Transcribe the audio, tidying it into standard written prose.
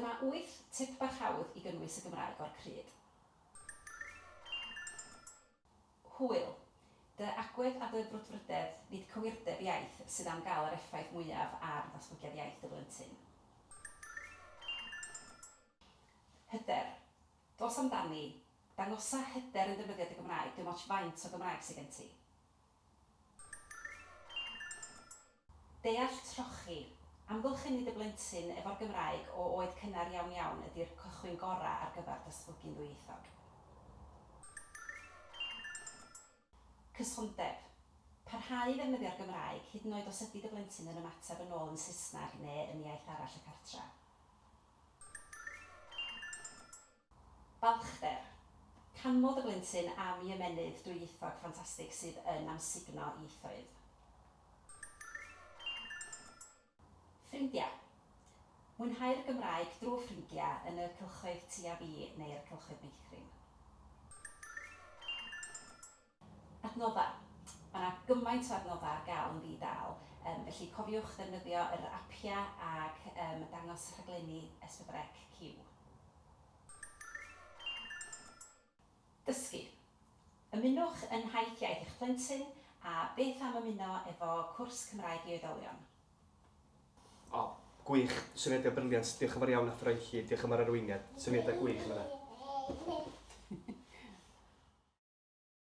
Dyma wyth tip bach hawdd i gynnwys y Gymraeg o'r crud. Hwyl. Dy agwedd a dy frwdfrydedd, nid cywirdeb iaith, sydd am gael yr effaith mwyaf ar ddatblygiad iaith dy blentyn. Hyder. Dos amdani. Dangosa hyder yn defnyddio dy Gymraeg, dim ots faint o Gymraeg sy gen ti. Deall trochi. Amgylchynu dy blentyn efo'r Gymraeg o oed cynnar iawn iawn ydi'r cychwyn gorau ar gyfer datblygu'n ddwyieithog. Cysondeb. Parhau i ddefnyddio'r Gymraeg hyd yn oed os ydi dy blentyn yn ymateb yn ôl yn Saesneg neu yn iaith arall y cartra. Balchder. Canmol dy blentyn am ei ymennydd dwyieithog ffantastig sydd yn amsugno ieithoedd. Ffrindia. Mwynhau'r Gymraeg drwy ffrindia yn y cylchoedd Ti a Fi neu'r cylchoedd meithrin. Adnoddau. Mae 'na gymaint o adnoddau ar gael yn ddi-dâl, yym felly cofiwch ddefnyddio yr apiau ac yym dangos rhaglenni S4C Cyw. Dysgu. Ymunwch yn nhaith iaith eich plentyn a beth am ymuno efo cwrs Cymraeg i Oedolion? O, gwych. Syniadau brilliant. Diolch yn fawr iawn Athro Enlli. Diolch am yr arweiniad. Syniadau gwych yn fan'na.